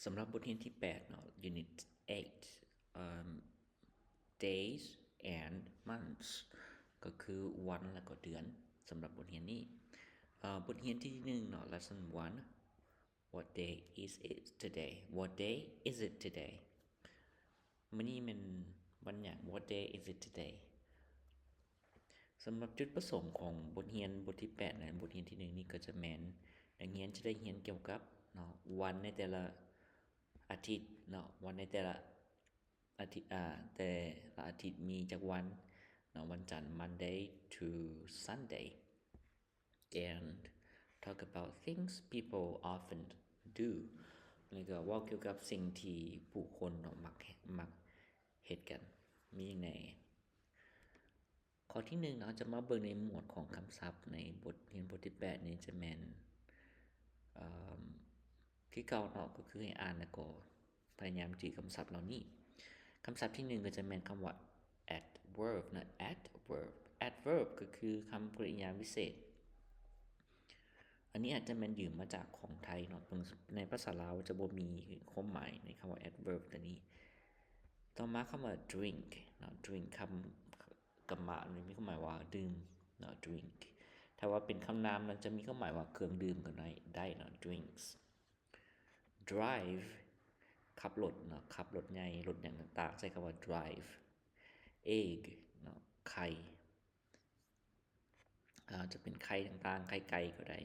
ສຳລັບບົດຮຽນທີແປດເນາະ Unit eight ເອີ່ມ Days and Months ກໍຄືວັນແລ້ວກໍເດືອນ ສຳລັບບົດຮຽນນີ້. ເອີ່ ບົດຮຽນທີໜຶ່ງເນາະ Lesson one What day is it today? What day is it today? ມື້ນີ້ແມ່ນວັນຫຍັງ? What day is it today? ສຳລັບຈຸດປະສົງຂອງບົດຮຽນບົດທີແປດ ແລະ ບົດຮຽນທີໜຶ່ງນີ້ ກໍຈະແມ່ນນັກຮຽນຈະໄດ້ຮຽນກ່ຽວກັບເນາະ ວັນໃນແຕ່ລະອາທິດເນາະ ວັນໃນແຕ່ລະອາທິດ ອາ ແຕ່ລະອາທິດມີຈັກວັນເນາະ ວັນຈັນ Monday to Sunday and talk about things people often do ແລ້ວກໍເວົ້າກ່ຽວກັບສິ່ງທີ່ຜູ້ຄົນເນາະ ມັກ ມັກເຮັດກັນ ມີຫຍັງແດ່? ຂໍ້ທີໜຶ່ງເນາະ ຈະມາເບິ່ງໃນໝວດຂອງຄຳສັບໃນບົດຮຽນບົດທີແປດນີ້ຈະແມ່ນ ເອີ່ມ ຄືເກົ່າເນາະ ກໍຄືໃຫ້ອ່ານແລ້ວກໍພະຍາຍາມຈື່ຄຳສັບເຫຼົ່ານີ້. ຄຳສັບທີໜຶ່ງກໍຈະແມ່ນຄຳວ່າ adverb ນະ adverb adverb ກໍຄືຄຳກະລິຍາວິເສດ. ອັນນີ້ອາດຈະແມ່ນຢືມມາຈາກຂອງໄທເນາະ ເບິ່ງໃນພາສາລາວຈະບໍ່ມີຄວາມໝາຍໃນຄຳວ່າ adverb ຕົວນີ້. ຕໍ່ມາຄຳວ່າ drink ເນາະ drink ຄຳກຳມະນີ້ມີຄວາມໝາຍວ່າດື່ມເນາະ drink. ຖ້າວ່າເປັນຄຳນາມນະ ຈະມີຄວາມໝາຍວ່າເຄື່ອງດື່ມກໍໄດ້ ໄດ້ເນາະ drinks. drive ຂັບລົດເນາະ ຂັບລົດໃຫຍ່ ລົດຫຍັງຕ່າງໆ ໃຊ້ຄຳວ່າ drive. egg ເນາະ ໄຂ່ ອາ ຈະເປັນໄຂ່ຕ່າງໆ ໄຂ່ໄກ່ກໍໄດ້.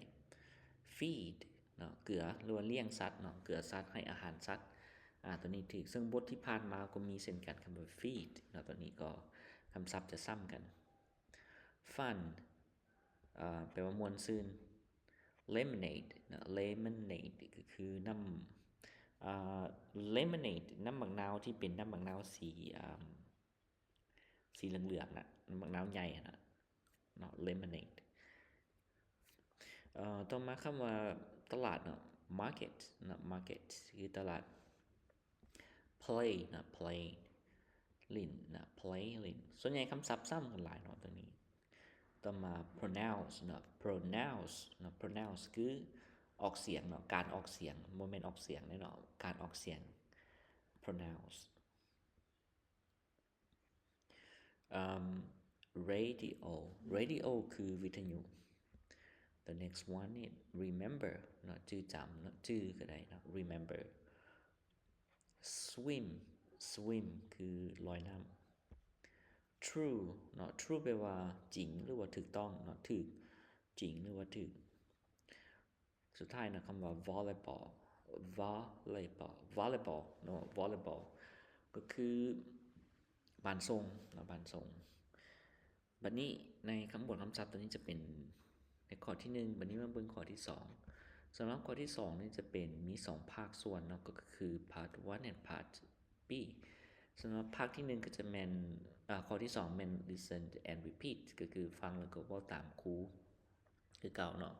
feed ເນາະ ເກືອ ຫຼືວ່າລ້ຽງສັດເນາະ ເກືອສັດ ໃຫ້ອາຫານສັດ ອາ ຕົວນີ້ຖືກ. ເຊິ່ງບົດທີ່ຜ່ານມາກໍມີເຊັ່ນກັນ ຄຳວ່າ feed ເນາະ ຕົວນີ້ກໍຄຳສັບຈະຊ້ຳກັນ. fun ອາ ແປວ່າມ່ວນຊື່ນ. lemonade ເນາະ lemonade ກໍຄືນ້ຳ ອາ lemonade ນ້ຳໝາກນາວທີ່ເປັນນ້ຳໝາກນາວສີ ອາ ສີເຫຼືອງໆນະ ນ້ຳໝາກນາວໃຫຍ່ຫັ້ນນະເນາະ lemonade. ເອີ່ ຕໍ່ມາຄຳວ່າຕະຫຼາດເນາະ market ເນາະ market ຄືຕະຫຼາດ. play ນະ play ຫຼິ້ນນະ play ຫຼິ້ນ. ສ່ວນໃຫຍ່ຄຳສັບຊ້ຳກັນຫຼາຍເນາະຕົວນີ້. ຕໍ່ມາ pronounce ເນາະ pronounce ເນາະ pronounce ຄືອອກສຽງເນາະ ການອອກສຽງ ບໍ່ແມ່ນອອກສຽງເດ້ເນາະ ການອອກສຽງ pronounce. ເອີ່ມ radio radio ຄືວິທະຍຸ. the next one is remember ເນາະ ຈື່ຈຳເນາະ ຈື່ກໍໄດ້ເນາະ remember. swim swim ຄືລອຍນ້ຳ. true ເນາະ true ແປວ່າຈິງ ຫຼືວ່າຖືກຕ້ອງເນາະ ຖືກ ຈິງ ຫຼືວ່າຖືກ. ສຸດທ້າຍນະ ຄຳວ່າ volleyball volleyball volleyball ເນາະ volleyball ກໍຄືບານສົ່ງເນາະ ບານສົ່ງ. ບັດນີ້ໃນຄຳບວກຄຳສັບຕົວນີ້ຈະເປັນໃນຂໍ້ທີໜຶ່ງ ບັດນີ້ມາເບິ່ງຂໍ້ທີສອງ. ສຳລັບຂໍ້ທີສອງນີ້ຈະເປັນມີສອງພາກສ່ວນເນາະ ກໍຄື part one and part B. ສຳລັບພາກທີໜຶ່ງກໍຈະແມ່ນ ອາ ຂໍ້ທີສອງແມ່ນ listen and repeat ກໍຄືຟັງແລ້ວກໍເວົ້າຕາມຄູ ຄືເກົ່າເນາະ.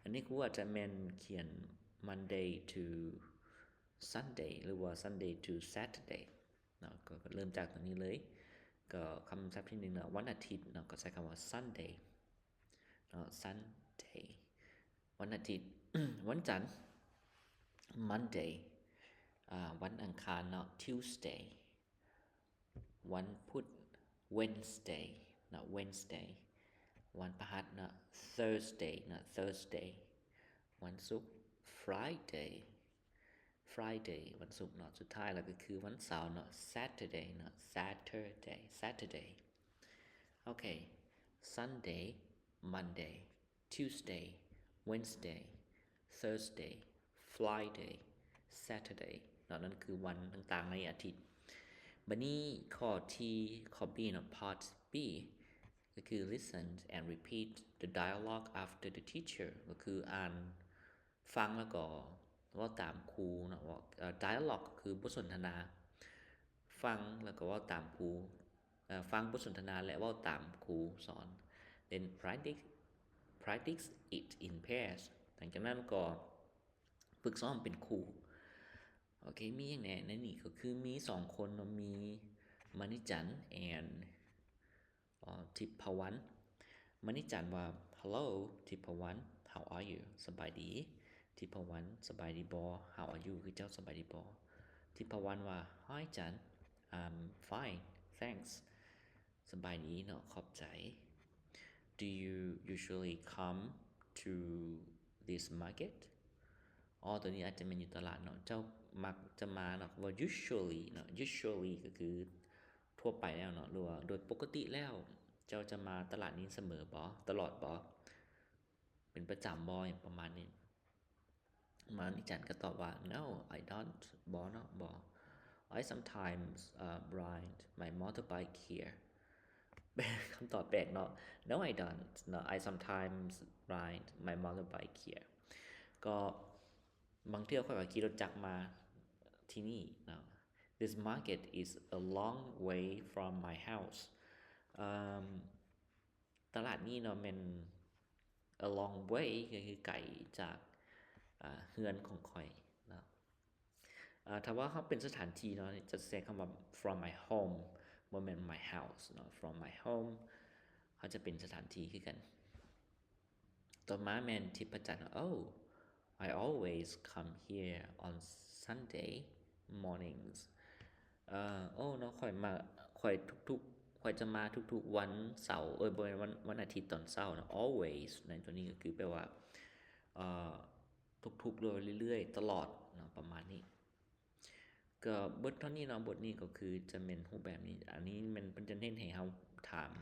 ອັນນີ້ຄູອາດຈະແມ່ນຂຽນ Monday to Sunday ຫຼືວ່າ Sunday to Saturday ເນາະ ກໍ ກໍເລີ່ມຈາກຕົວນີ້ເລີຍ. ກໍຄຳສັບທີໜຶ່ງເນາະ ວັນອາທິດເນາະ ກໍໃຊ້ຄຳວ່າ Sunday ເນາະ Sunday. ວັນອາທິດ ວັນຈັນ Monday ອາ ວັນອັງຄານເນາະ Tuesday. ວັນພຸດ Wednesday ເນາະ Wednesday. ວັນພະຫັດເນາະ Thursday ເນາະ Thursday. ວັນສຸກ Friday Friday ວັນສຸກເນາະ. ສຸດທ້າຍແລ້ວກໍຄືວັນເສົາເນາະ Saturday ເນາະ Saturday Saturday. ໂອເຄ Sunday Monday Tuesday Wednesday Thursday Friday Saturday ເນາະ ນັ້ນຄືວັນຕ່າງໆໃນອາທິດ. ບັດນີ້ຂໍ້ທີ ຂໍ້ B ເນາະ part B ກໍຄື listen and repeat the dialogue after the teacher ກໍຄືອ່ານ ຟັງແລ້ວກໍເວົ້າຕາມຄູເນາະ ເວົ້າ ເອີ dialogue ກໍຄືບົດສົນທະນາ ຟັງແລ້ວກໍເວົ້າຕາມຄູ ເອີ ຟັງບົດສົນທະນາ ແລະ ເວົ້າຕາມຄູສອນ then practice practice it in pairs ຫຼັງຈາກນັ້ນກໍຝຶກຊ້ອມເປັນຄູ່. ໂອເຄ ມີຫຍັງແດ່ໃນນີ້? ກໍຄືມີສອງຄົນເນາະ ມີມະນິຈັນ and ເອີ ທິບພະວັນ. ມະນິຈັນວ່າ Hello ທິບພະວັນ How are you? ສະບາຍດີ. ທິບພະວັນ ສະບາຍດີບໍ່? How are you? ຄືເຈົ້າສະບາຍດີບໍ່? ທິບພະວັນວ່າ Hi Jan, I'm fine, thanks. ສະບາຍດີເນາະ ຂອບໃຈ. Do you usually come to this market? ອໍ ຕົວນີ້ອາດຈະແມ່ນຢູ່ຕະຫຼາດເນາະ. ເຈົ້າມັກຈະມາເນາະ ຄຳວ່າ usually ເນາະ usually ກໍຄືທົ່ວໄປແລ້ວເນາະ ຫຼືວ່າໂດຍປົກກະຕິແລ້ວ ເຈົ້າຈະມາຕະຫຼາດນີ້ສະເໝີບໍ່? ຕະຫຼອດບໍ່? ເປັນປະຈຳບໍ່? ຫຍັງປະມານນີ້. ມານີ້ຈັນກໍຕອບວ່າ No, I don't. ບໍ່ເນາະ ບໍ່. I sometimes, uh, ride my motorbike here. ຄຳຕອບແປກເນາະ. No, I don't. No, I sometimes ride my motorbike here. ກໍບາງເທື່ອຂ້ອຍກໍຂີ່ລົດຈັກມາທີ່ນີ້ເນາະ. This market is a long way from my house. ເອີ່ມ ຕະຫຼາດນີ້ເນາະແມ່ນ a long way ກໍຄືໄກຈາກ ອ່າ ເຮືອນຂອງຂ້ອຍເນາະ. ອ່າ ຖ້າວ່າເຮົາເປັນສະຖານທີ່ເນາະ ຈະໃຊ້ຄຳວ່າ from my home ບໍ່ແມ່ນ my house ເນາະ. From my home ເຮົາຈະເປັນສະຖານທີ່ຄືກັນ. ຕໍ່ມາແມ່ນທິບພະຈັນ Oh, I always come here on Sunday mornings. ເອີ ໂອ້ ເນາະ ຂ້ອຍມາ ຂ້ອຍທຸກໆ ຂ້ອຍຈະມາທຸກໆວັນເສົາ ເອີຍ ບໍ່ແມ່ນ ວັນ ວັນອາທິດຕອນເຊົ້າເນາະ. Always ໃນຕົວນີ້ກໍຄືແປວ່າ ເອີ ທຸກໆ ຫຼືວ່າເລື້ອຍໆ ຕະຫຼອດເນາະ ປະມານນີ້. ກໍເບິດເທົ່ານີ້ເນາະ. ບົດນີ້ກໍຄືຈະແມ່ນຮູບແບບນີ້. ອັນນີ້ແມ່ນເພິ່ນຈະເນັ້ນໃຫ້ເຮົາຖາມ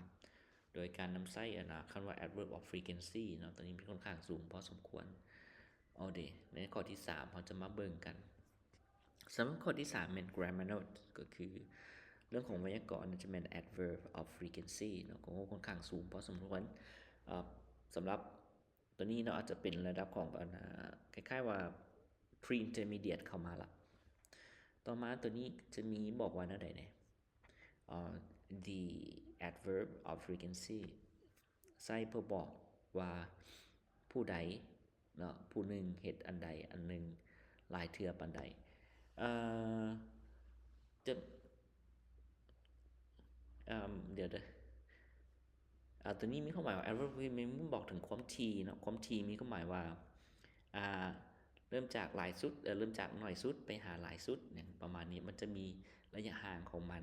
ໂດຍການນຳໃຊ້ ອັນນະ ຄຳວ່າ adverb of frequency ເນາະ. ຕົວນີ້ເປັນຂ້ອນຂ້າງສູງພໍສົມຄວນ. ເອົາເດ ໃນຂໍ້ທີສາມ ເຮົາຈະມາເບິ່ງກັນ. ສຳລັບຂໍ້ທີສາມແມ່ນ grammar note ກໍຄືເລື່ອງຂອງໄວຍາກອນ ຈະແມ່ນ adverb of frequency ເນາະ. ກໍຂ້ອນຂ້າງສູງພໍສົມຄວນ. ເອີ ສຳລັບ ຕົວນີ້ເນາະ ອາດຈະເປັນລະດັບຂອງ ອັນ ອ່າ ຄ້າຍໆວ່າ pre-intermediate ເຂົ້າມາລະ. ຕໍ່ມາຕົວນີ້ຈະມີບອກວ່າແນວໃດແດ່? ເອີ the adverb of frequency ໃຊ້ເພື່ອບອກວ່າຜູ້ໃດເນາະ ຜູ້ໜຶ່ງເຮັດອັນໃດອັນໜຶ່ງຫຼາຍເທື່ອປານໃດ. ເອີ ຈະ ເອີ ດຽວເດີ ອາ ຕົວນີ້ມີຄວາມໝາຍວ່າ adverb ແມ່ນບອກເຖິງຄວາມຖີ່ເນາະ. ຄວາມຖີ່ມີຄວາມໝາຍວ່າ ອາ ເລີ່ມຈາກຫຼາຍສຸດ ເອີ ເລີ່ມຈາກໜ້ອຍສຸດໄປຫາຫຼາຍສຸດ ຫຍັງປະມານນີ້. ມັນຈະມີໄລຍະຫ່າງຂອງມັນ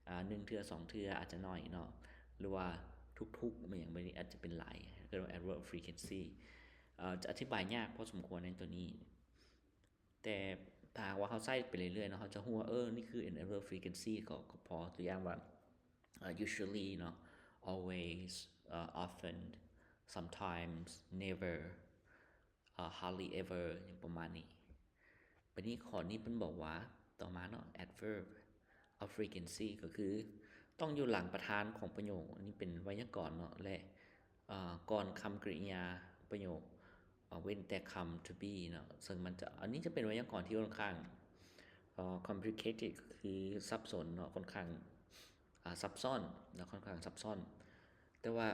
ອາ ໜຶ່ງເທື່ອ ສອງເທື່ອ ອາດຈະໜ້ອຍເນາະ ຫຼືວ່າທຸກໆ ແມ່ນຫຍັງແບບນີ້ ອາດຈະເປັນຫຼາຍ ເອີ້ນວ່າ adverb of frequency. ເອີ ຈະອະທິບາຍຍາກພໍສົມຄວນໃນຕົວນີ້. ແຕ່ຖ້າຫາກວ່າເຮົາໃຊ້ໄປເລື້ອຍໆເນາະ ເຮົາຈະຮູ້ວ່າ ເອີ ນີ້ຄື adverb frequency ກໍ ກໍພໍ. ຕົວຢ່າງວ່າ ເອີ usually ເນາະ always, ເອີ often, sometimes, never, ເອີ hardly ever ຫຍັງປະມານນີ້. ບັດນີ້ຂໍ້ນີ້ເພິ່ນບອກວ່າ ຕໍ່ມາເນາະ adverb of frequency ກໍຄືຕ້ອງຢູ່ຫຼັງປະທານຂອງປະໂຫຍກ. ອັນນີ້ເປັນໄວຍາກອນເນາະ ແລະ ເອີ ກ່ອນຄຳກະລິຍາປະໂຫຍກ ເອີ ເວັ້ນແຕ່ຄຳ to be ເນາະ. ເຊິ່ງມັນຈະ ອັນນີ້ຈະເປັນໄວຍາກອນທີ່ຂ້ອນຂ້າງ ເອີ complicated ກໍຄືສັບສົນເນາະ ຂ້ອນຂ້າງ ອາ ຊັບຊ້ອນເນາະ ຂ້ອນຂ້າງຊັບຊ້ອນ. ແຕ່ວ່າ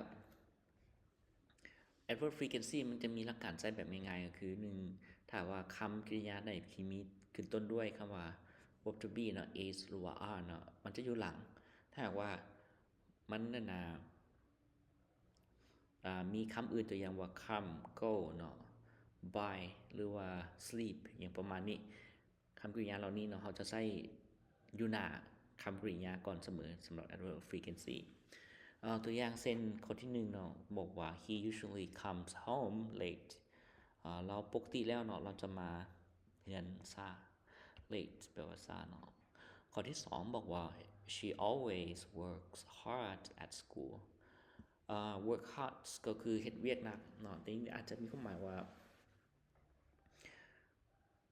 adverb frequency ມັນຈະມີຫຼັກການໃຊ້ແບບງ່າຍໆ ກໍຄື ໜຶ່ງ ຖ້າວ່າຄຳກະລິຍາໃດທີ່ມີຂຶ້ນຕົ້ນດ້ວຍຄຳວ່າ verb to be ເນາະ is ຫຼືວ່າ are ເນາະ ມັນຈະຢູ່ຫຼັງ. ຖ້າຫາກວ່າມັນນັ້ນນະ ອາ ມີຄຳອື່ນ ຕົວຢ່າງວ່າ come, go ເນາະ buy ຫຼືວ່າ sleep ຫຍັງປະມານນີ້ ຄຳກະລິຍາເຫຼົ່ານີ້ເນາະ ເຮົາຈະໃຊ້ຢູ່ໜ້າຄຳກະລິຍາກ່ອນສະເໝີ ສຳລັບ adverb of frequency. ເອີ ຕົວຢ່າງເຊັ່ນ ຂໍ້ທີໜຶ່ງເນາະ ບອກວ່າ He usually comes home late. ເອີ ລາວປົກກະຕິແລ້ວເນາະ ລາວຈະມາເຮືອນຊ້າ. Late ແປວ່າຊ້າເນາະ. ຂໍ້ທີສອງບອກວ່າ She always works hard at school. ເອີ work hard ກໍຄືເຮັດວຽກໜັກເນາະ ແຕ່ນີ້ອາດຈະມີຄວາມໝາຍວ່າ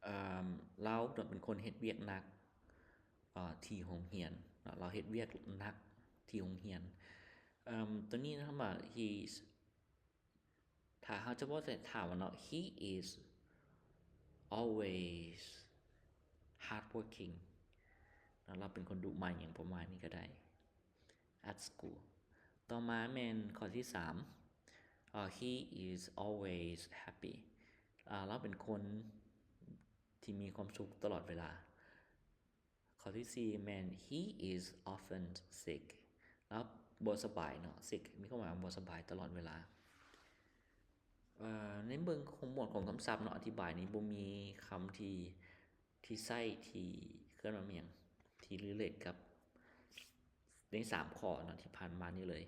ເອີ່ມ ລາວເປັນຄົນເຮັດວຽກໜັກ ເອີ່ ທີ່ໂຮງຮຽນເນາະ ລາວເຮັດວຽກໜັກທີ່ໂຮງຮຽນ. ເອີ່ມ ຕົວນີ້ນະ ຄຳວ່າ he's ຖ້າເຮົາຈະເວົ້າໃສ່ຖາມວ່າເນາະ he is always hardworking ເນາະ ລາວເປັນຄົນດຸໝັ່ນ ຫຍັງປະມານນີ້ກໍໄດ້. at school. ຕໍ່ມາແມ່ນຂໍ້ທີສາມ ເອີ່ He is always happy. ເອີ່ ລາວເປັນຄົນທີ່ມີຄວາມສຸກຕະຫຼອດເວລາ. ຂໍ້ທີສີ່ແມ່ນ He is often sick. ລາວບໍ່ສະບາຍເນາະ sick ມີຄວາມໝາຍວ່າບໍ່ສະບາຍຕະຫຼອດເວລາ. ໃນເບິ່ງຂອງໝວດຂອງຄຳສັບເນາະ ອະທິບາຍນີ້ບໍ່ມີຄຳທີ່ ທີ່ໃຊ້ທີ່ເອີ້ນວ່າຫຍັງ ທີ່ relate ກັບໃນສາມຂໍ້ເນາະ ທີ່ຜ່ານມານີ້ເລີຍ.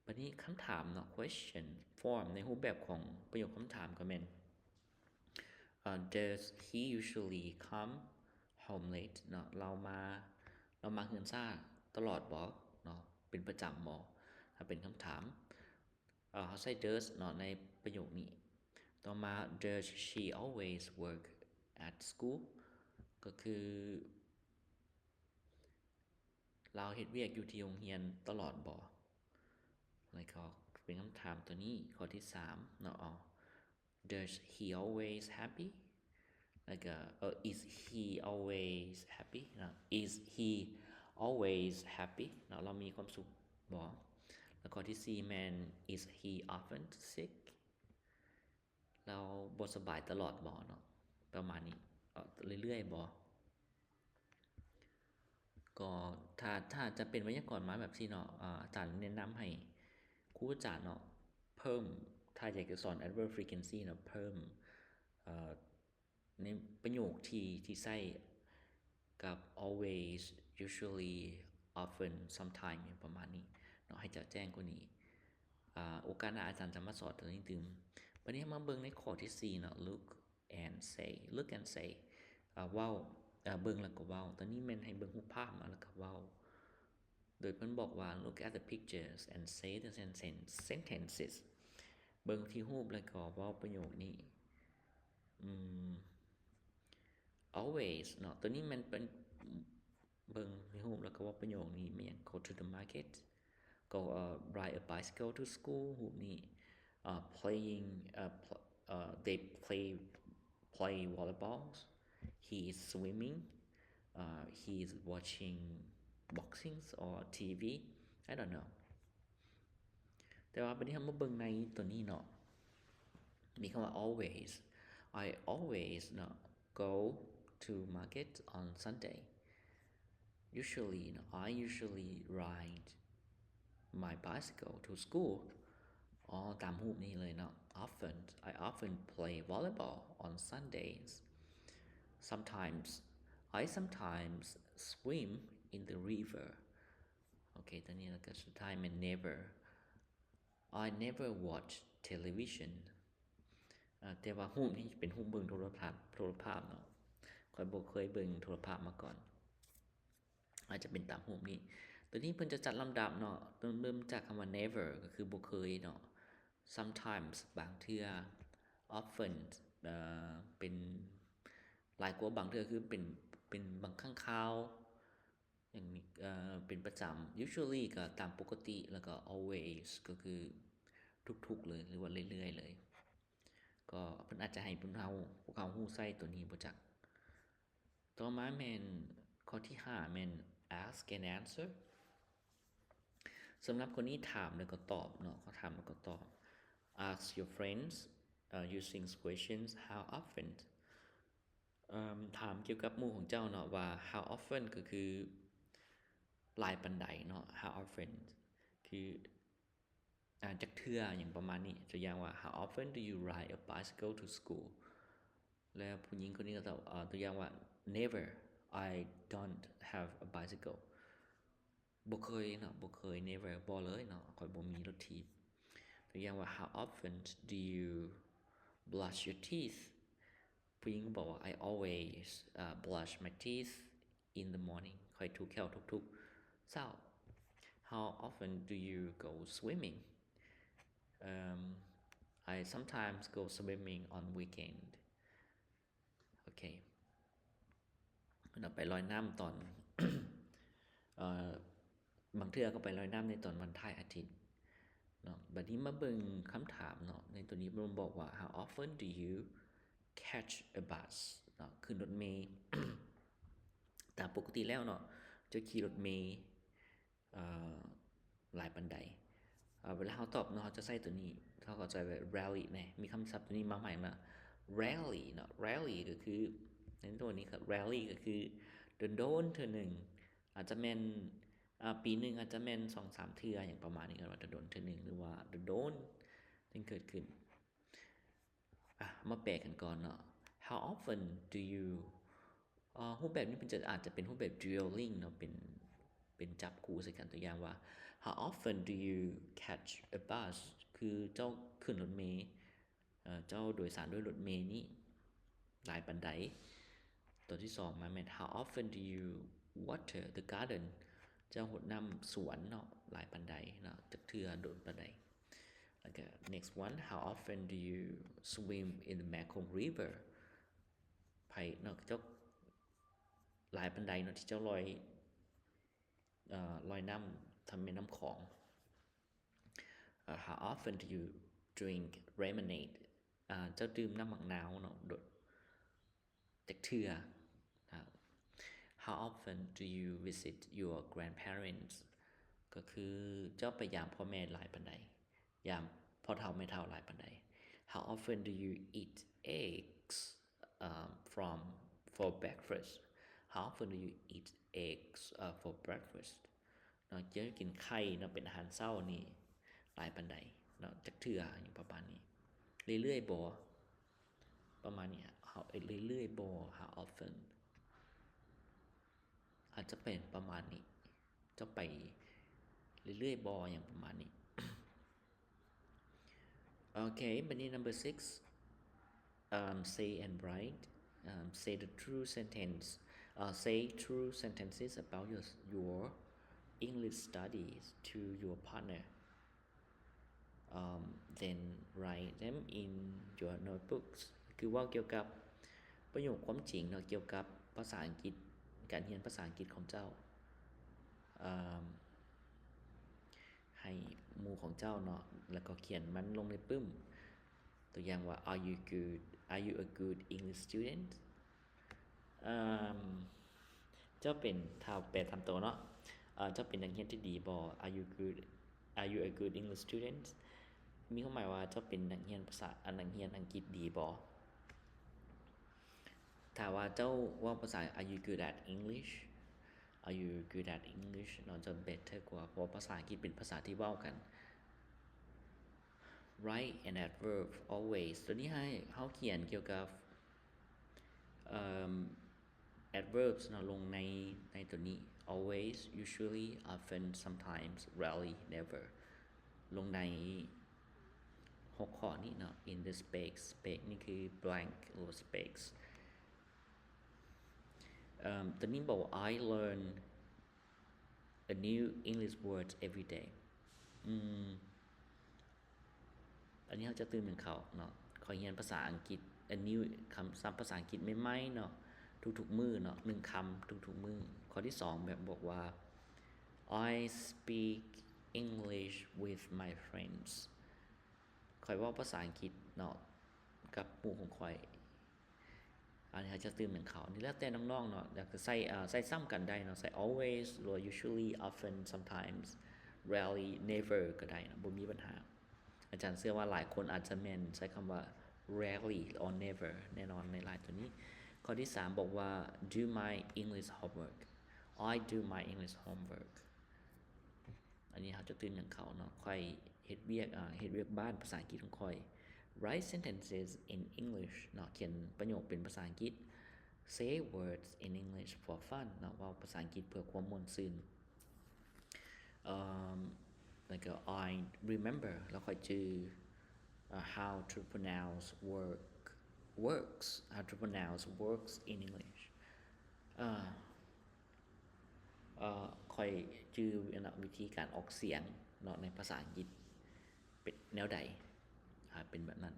ບັດນີ້ຄຳຖາມເນາະ question form ໃນຮູບແບບຂອງປະໂຫຍກຄຳຖາມກໍແມ່ນ Does he usually come home late ເນາະ ລາວມາ ລາວມາເຮືອນຊ້າຕະຫຼອດບໍ່ເນາະ ເປັນປະຈຳບໍ່? ຖ້າເປັນຄຳຖາມ ເຮົາໃຊ້ does ເນາະ ໃນປະໂຫຍກນີ້. ຕໍ່ມາ Does she always work at school? ກໍຄື ລາວເຮັດວຽກຢູ່ທີ່ໂຮງຮຽນຕະຫຼອດບໍ່? ແລ້ວກໍເປັນຄຳຖາມຕົວນີ້ ຂໍ້ທີສາມເນາະ Does he always happy? ແລ້ວກໍ Is he always happy? ເນາະ Is he always happy? ເນາະ ລາວມີຄວາມສຸກບໍ່? ແລ້ວຂໍ້ທີສີ່ແມ່ນ Is he often sick? ລາວບໍ່ສະບາຍຕະຫຼອດບໍ່ເນາະ ປະມານນີ້ ເອີ ເລື້ອຍໆບໍ່? ກໍຖ້າ ຖ້າຈະເປັນໄວຍາກອນມາແບບຊີ້ເນາະ ອາຈານແນະນຳໃຫ້ຄູອາຈານເນາະ ເພີ່ມ ຖ້າຢາກຈະສອນ adverb frequency ເນາະ ເພີ່ມ ເອີ ໃນປະໂຫຍກທີ່ ທີ່ໃຊ້ກັບ always, usually, often, sometimes ຫຍັງປະມານນີ້ເນາະ ໃຫ້ຈະແຈ້ງກວ່ານີ້. ອາ ໂອກາດໜ້າອາຈານຈະມາສອນຕົວນີ້ຕື່ມ. ບັດນີ້ເຮົາມາເບິ່ງໃນຂໍ້ທີສີ່ເນາະ look and say, look and say ອາ ເວົ້າ ອາ ເບິ່ງແລ້ວກໍເວົ້າ. ຕອນນີ້ແມ່ນໃຫ້ເບິ່ງຮູບພາບມາແລ້ວກໍເວົ້າ ໂດຍເພິ່ນບອກວ່າ Look at the pictures and say the sentence, sentences. ເບິ່ງທີ່ຮູບແລ້ວກໍເວົ້າປະໂຫຍກນີ້. ອືມ always ເນາະ ຕົວນີ້ແມ່ນເປັນ ເບິ່ງໃນຮູບແລ້ວກໍເວົ້າປະໂຫຍກນີ້ແມ່ນ Go to the market, Go, uh, ride a bicycle to school ຮູບນີ້ uh, playing, uh, pl- uh, they play, play volleyballs, He is swimming, uh, He is watching boxing or TV, I don't know. ແຕ່ວ່າບັດນີ້ເຮົາມາເບິ່ງໃນຕົວນີ້ເນາະ ມີຄຳວ່າ always. I always ເນາະ go to market on Sunday. Usually ເນາະ I usually ride my bicycle to school. ອໍ ຕາມຮູບນີ້ເລີຍເນາະ. Often, I often play volleyball on Sundays. Sometimes, I sometimes swim in the river. ໂອເຄ ຕົວນີ້ ແລ້ວກໍສຸດທ້າຍແມ່ນ never. I never watch television. ອາ ແຕ່ວ່າຮູບນີ້ເປັນຮູບເບິ່ງໂທລະທັດ ໂທລະພາບເນາະ. ຂ້ອຍບໍ່ເຄີຍເບິ່ງໂທລະພາບມາກ່ອນ. ອາດຈະເປັນຕາມຮູບນີ້. ຕົວນີ້ເພິ່ນຈະຈັດລຳດັບເນາະ. ເລີ່ມ ເລີ່ມຈາກຄຳວ່າ never ກໍຄືບໍ່ເຄີຍເນາະ. Sometimes ບາງເທື່ອ. Often ເປັນຫຼາຍກວ່າບາງເທື່ອ ຄືເປັນ ເປັນບາງຄັ້ງຄາວ. ຢ່າງນີ້ ເອີ ເປັນປະຈຳ. Usually ກໍຕາມປົກກະຕິ ແລ້ວກໍ always ກໍຄືທຸກໆເລີຍ ຫຼືວ່າເລື້ອຍໆເລີຍ. ກໍເພິ່ນອາດຈະໃຫ້ພວກເຮົາ ພວກເຮົາຮູ້ໃຊ້ຕົວນີ້ບໍ່ຈັກ. ຕໍ່ມາແມ່ນຂໍ້ທີຫ້າ ແມ່ນ ask and answer. ສຳລັບຂໍ້ນີ້ຖາມແລ້ວກໍຕອບເນາະ ເຂົາຖາມແລ້ວກໍຕອບ. Ask your friends, uh, using questions how often. ເອີ ຖາມກ່ຽວກັບໝູ່ຂອງເຈົ້າເນາະວ່າ how often ກໍຄືຫຼາຍປານໃດເນາະ how often ຄື ອາ ຈັກເທື່ອ ຫຍັງປະມານນີ້. ຕົວຢ່າງວ່າ How often do you ride a bicycle to school? ແລ້ວຜູ້ຍິງຄົນນີ້ກໍຕອບ ຕົວຢ່າງວ່າ Never, I don't have a bicycle. ບໍ່ເຄີຍເນາະ ບໍ່ເຄີຍ never ບໍ່ເລີຍເນາະ ຂ້ອຍບໍ່ມີລົດຖີບ. ຕົວຢ່າງວ່າ How often do you brush your teeth? ຜູ້ຍິງກໍບອກວ່າ I always, uh, brush my teeth in the morning. ຂ້ອຍຖູແຂ້ວທຸກໆເຊົ້າ. How often do you go swimming? Um, I sometimes go swimming on weekend. ໂອເຄ ເນາະ ໄປລອຍນ້ຳຕອນ ເອີ ບາງເທື່ອກໍໄປລອຍນ້ຳໃນຕອນວັນທ້າຍອາທິດເນາະ. ບັດນີ້ມາເບິ່ງຄຳຖາມເນາະ ໃນຕົວນີ້ມັນບອກວ່າ How often do you catch a bus? ເນາະ ຂຶ້ນລົດເມ. ຕາມປົກກະຕິແລ້ວເນາະ ຈະຂີ່ລົດເມ ເອີ ຫຼາຍປານໃດ. ເອີ ເວລາເຮົາຕອບເນາະ ເຮົາຈະໃຊ້ຕົວນີ້ ເຮົາກໍຈະ rarely ແດ່. ມີຄຳສັບຕົວນີ້ມາໃໝ່ເນາະ rarely ເນາະ rarely ກໍຄື ໃນຕົວນີ້ກໍ rarely ກໍຄືດົນໆເທື່ອໜຶ່ງ ອາດຈະແມ່ນ ອາ ປີໜຶ່ງອາດຈະແມ່ນສອງສາມເທື່ອ ຫຍັງປະມານນີ້ ເອີ້ນວ່າດົນໆເທື່ອໜຶ່ງ ຫຼືວ່າດົນໆຈຶ່ງເກີດຂຶ້ນ. ອາ ມາແປກັນກ່ອນເນາະ. How often do you ເອີ ຮູບແບບນີ້ເປັນຈະ ອາດຈະເປັນຮູບແບບ dueling ເນາະ ເປັນ ເປັນຈັບຄູ່ໃສ່ກັນ. ຕົວຢ່າງວ່າ How often do you catch a bus? ຄືເຈົ້າຂຶ້ນລົດເມ ເອີ ເຈົ້າໂດຍສານດ້ວຍລົດເມນີ້ຫຼາຍປານໃດ? ຕົວທີສອງມາແມ່ນ How often do you water the garden? ເຈົ້າຫົດນ້ຳສວນເນາະ ຫຼາຍປານໃດເນາະ ຈັກເທື່ອ ດົນປານໃດ? ແລ້ວກໍ next one, How often do you swim in the Mekong River? ໃຜເນາະ ເຈົ້າ ຫຼາຍປານໃດເນາະ ທີ່ເຈົ້າລອຍ ເອີ ລອຍນ້ຳທາງແມ່ນ້ຳຂອງ? ເອີ How often do you drink lemonade? ເຈົ້າດື່ມນ້ຳໝາກນາວເນາະ ໂດຍ ຈັກເທື່ອ? How often do you visit your grandparents? ກໍຄືເຈົ້າໄປຢາມພໍ່ແມ່ຫຼາຍປານໃດ? ຢາມພໍ່ເຖົ້າແມ່ເຖົ້າຫຼາຍປານໃດ? How often do you eat eggs, um, from, for breakfast? How often do you eat eggs, uh, for breakfast? ເນາະ ເຈົ້າກິນໄຂ່ເນາະ ເປັນອາຫານເຊົ້ານີ້ຫຼາຍປານໃດເນາະ ຈັກເທື່ອ ຫຍັງປະມານນີ້? ເລື້ອຍໆບໍ່? ປະມານນີ້. How ເລື້ອຍໆບໍ່? How often? ອາດຈະເປັນປະມານນີ້ ເຈົ້າໄປເລື້ອຍໆບໍ່? ຫຍັງປະມານນີ້. Okay, ບັດນີ້ number six, um, say and write, um, say the true sentence, uh, say true sentences about your, your English studies to your partner. Um, then write them in your notebooks. ຄືເວົ້າກ່ຽວກັບປະໂຫຍກຄວາມຈິງເນາະ ກ່ຽວກັບພາສາອັງກິດ ການຮຽນພາສາອັງກິດຂອງເຈົ້າ ເອີ່ມ ໃຫ້ໝູ່ຂອງເຈົ້າເນາະ ແລ້ວກໍຂຽນມັນລົງໃນປຶ້ມ. ຕົວຢ່າງວ່າ Are you good? Are you a good English student? ເອີ່ມ ເຈົ້າເປັນ ຖ້າແປຕາມໂຕເນາະ ເຈົ້າເປັນນັກຮຽນທີ່ດີບໍ່? Are you good? Are you a good English student? ມີຄວາມໝາຍວ່າເຈົ້າເປັນນັກຮຽນພາສາ ອາ ນັກຮຽນອັງກິດດີບໍ່? ຖ້າວ່າເຈົ້າເວົ້າພາສາ Are you good at English? Are you good at English? ເນາະ ຈະ better ກວ່າ ເພາະວ່າພາສາອັງກິດເປັນພາສາທີ່ເວົ້າກັນ. Write an adverb always. ຕົວນີ້ໃຫ້ເຮົາຂຽນກ່ຽວກັບ ເອີ່ມ adverbs ເນາະ ລົງໃນ ໃນຕົວນີ້ always, usually, often, sometimes, rarely, never ລົງໃນຫົກຂໍ້ນີ້ເນາະ in the space. Space ນີ້ຄື blank ຫຼື space. ເອີ່ມ ຕົວນີ້ບອກວ່າ I learn a new English word every day. ອືມ ອັນນີ້ເຮົາຈະຕື່ມໜຶ່ງເຂົ້າເນາະ ຂ້ອຍຮຽນພາສາອັງກິດ a new ຄຳສັບພາສາອັງກິດໃໝ່ໆເນາະ ທຸກໆມື້ເນາະ ໜຶ່ງຄຳທຸກໆມື້. ຂໍ້ທີສອງແບບບອກວ່າ I speak English with my friends. ຂ້ອຍເວົ້າພາສາອັງກິດເນາະ ກັບໝູ່ຂອງຂ້ອຍ. ອັນນີ້ເຮົາຈະຕື່ມຫຍັງເຂົ້າ ອັນນີ້ແລ້ວແຕ່ນ້ອງໆເນາະ ຢາກຈະໃສ່ ເອີ່ ໃສ່ຊ້ຳກັນໄດ້ເນາະ ໃສ່ always ຫຼືວ່າ usually, often, sometimes, rarely, never ກໍໄດ້ເນາະ ບໍ່ມີບັນຫາ. ອາຈານເຊື່ອວ່າຫຼາຍຄົນອາດຈະແມ່ນໃຊ້ຄຳວ່າ rarely or never ແນ່ນອນໃນຫຼາຍຕົວນີ້. ຂໍ້ທີສາມບອກວ່າ do my English homework. I do my English homework. ອັນນີ້ເຮົາຈະຕື່ມຫຍັງເຂົ້າເນາະ ຂ້ອຍເຮັດວຽກ ເຮັດວຽກບ້ານພາສາອັງກິດຂອງຂ້ອຍ. Write sentences in English ເນາະ ຂຽນປະໂຫຍກເປັນພາສາອັງກິດ. Say words in English for fun ເນາະ ເວົ້າພາສາອັງກິດເພື່ອຄວາມມ່ວນຊື່ນ. ເອີ່ມ ແລ້ວກໍ I remember ແລ້ວຂ້ອຍຈື່ ເອີ່ how to pronounce work works, how to pronounce works in English. ເອີ ເອີ ຂ້ອຍຈື່ ອັນນ່າ ວິທີການອອກສຽງເນາະ ໃນພາສາອັງກິດເປັນແນວໃດ ອາ ເປັນແບບນັ້ນ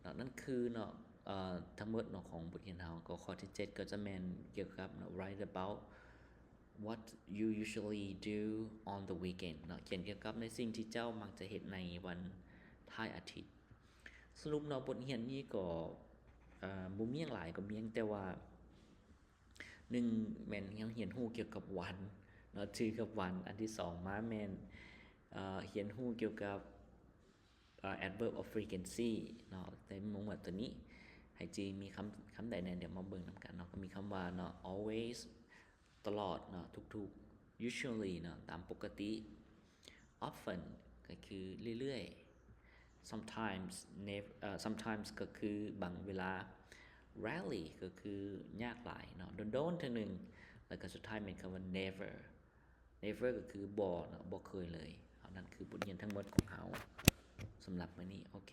ເນາະ. ນັ້ນຄືເນາະ ເອີ ທັງໝົດເນາະ ຂອງບົດຮຽນເຮົາ. ກໍຂໍ້ທີເຈັດກໍຈະແມ່ນກ່ຽວກັບເນາະ write about what you usually do on the weekend ເນາະ ຂຽນກ່ຽວກັບໃນສິ່ງທີ່ເຈົ້າມັກຈະເຮັດໃນວັນທ້າຍອາທິດ. ສະຫຼຸບເນາະ ບົດຮຽນນີ້ກໍ ເອີ ບໍ່ມີຫຍັງຫຼາຍ ກໍມີຫຍັງແຕ່ວ່າ ໜຶ່ງແມ່ນເຮົາຮຽນຮູ້ກ່ຽວກັບວັນເນາະ ຈື່ກັບວັນ. ອັນທີສອງມາແມ່ນ ເອີ ຮຽນຮູ້ກ່ຽວກັບ ເອີ adverb of frequency ເນາະ ໃນໝວດຕົວນີ້ໃຫ້ຈື່ມີຄຳ ຄຳໃດແດ່ ດຽວມາເບິ່ງນຳກັນເນາະ. ກໍມີຄຳວ່າເນາະ always ຕະຫຼອດເນາະ ທຸກໆ usually ເນາະ ຕາມປົກກະຕິ. Often ກໍຄືເລື້ອຍໆ. sometimes nev- ເອີ sometimes ກໍຄືບາງເວລາ rarely ກໍຄືຍາກຫຼາຍເນາະ ໂດນໆເທື່ອໜຶ່ງ ແລ້ວກໍສຸດທ້າຍແມ່ນຄຳວ່າ never never ກໍຄືບໍ່ເນາະ ບໍ່ເຄີຍເລີຍ. ເອົາ ນັ້ນຄືບົດຮຽນທັງໝົດຂອງເຮົາສຳລັບມື້ນີ້ ໂອເຄ.